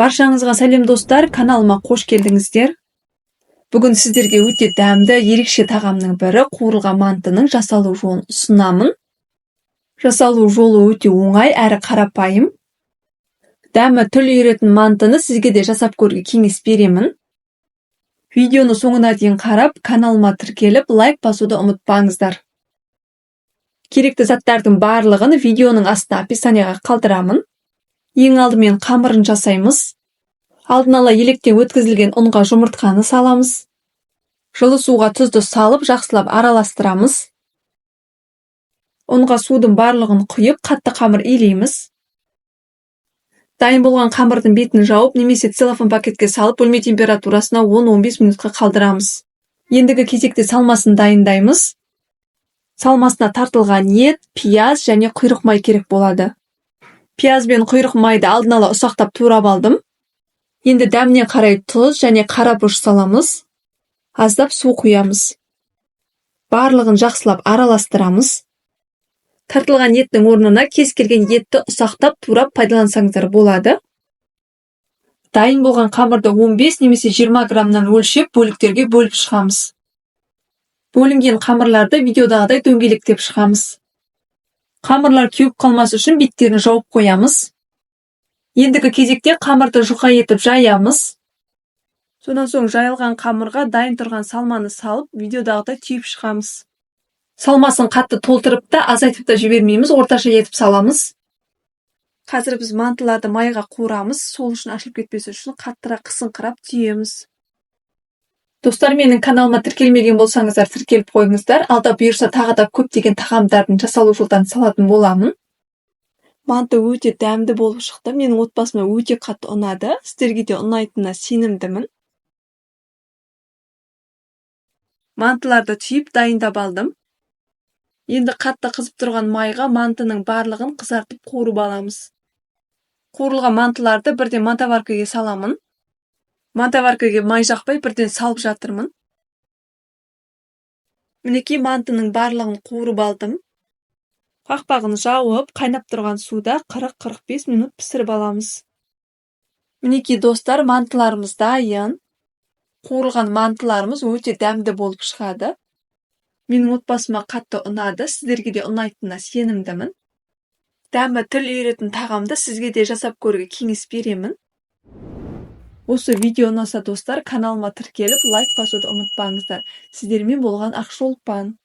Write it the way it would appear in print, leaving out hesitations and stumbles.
Баршаңызға сәлем, достар! Каналыма қош келдіңіздер. Бүгін сіздерге өте дәмді, ерекше тағамның бірі қуырылған мантының жасалу жолын ұсынамын. Жасалу жолы өте оңай әрі қарапайым. Дәмі тіл үйіретін мантыны сізге де жасап көруге кеңес беремін. Видеоны соңына дейін қарап, каналыма тіркеліп, лайк басуды ұмытпаңыздар. Керекті заттардың барлығын видеоның астына, описанияға қалдырамын. Ең алдымен қамырын жасаймыз. Алдын ала електен өткізілген ұнға жұмыртқаны саламыз. Жылы суға тұзды салып, жақсылап араластырамыз. Ұнға судың барлығын құйып, қатты қамыр илейміз. Дайын болған қамырдың бетін жауып немесе целлофан пакетке салып, бөлме температурасына 10-15 минутқа қалдырамыз. Ендігі кезекте салмасын дайындаймыз. Салмасына тартылған ет, пияз және құйрық май керек болады. Пияз бен құйрық майды алдын ала ұсақтап турап алдым. Енді дәміне қарай тұз және қара бұрыш саламыз. Аздап су құямыз. Барлығын жақсылап араластырамыз. Тартылған еттің орнына кез келген етті ұсақтап турап пайдалансаңыздар болады. Дайын болған қамырды 15 немесе 20 граммнан өлшеп, бөліктерге бөліп шығамыз. Бөлінген қамырларды видеодағыдай дөңгелектеп шығамыз. Қамырлар кеуіп қалмас үшін беттерін жауып қоямыз. Ендігі кезекте қамырды жұқа етіп жаямыз. Содан соң жайылған қамырға дайын тұрған салманы салып, видеодағыдай түйіп шығамыз. Салмасын қатты толтырып та, азайтып та жібермейміз, орташа етіп саламыз. Қазір біз мантыларды майға қуырамыз, сол үшін ашылып кетпес үшін қаттырақ қысыңқырап түйеміз. Достар, менің каналыма тіркелмеген болсаңыздар, тіркеліп қойыңыздар. Алда бұйырса, тағы да көптеген тағамдардың жасалу жолдарын салатын боламын. Манты өте дәмді болып шықты. Менің отбасыма өте қатты ұнады. Сіздерге де ұнайтынына сенімдімін. Мантыларды түйіп, дайындап алдым. Енді қатты қызып тұрған майға мантының барлығын қызартып, қуырып аламыз. Қуырылған мантыларды бірден мантоваркаге саламын. Мантоваркаге май жақпай, бірден салып жатырмын. Мінекей, мантының барлығын қуырып алдым. Қақпағын жауып, қайнап тұрған суда 40-45 минут пісіріп аламыз. Мінекей, достар, мантыларымыз дайын. Қуырылған мантыларымыз өте дәмді болып шығады. Менің отбасыма қатты ұнады, сіздерге де ұнайтынына сенімдімін. Дәмі тіл үйіретін тағамды сізге де жасап көруге кеңес беремін. Осы видео ұнаса, достар, каналыма тіркеліп, лайк басуды ұмытпаңыздар. Сіздермен болған Ақшолпан.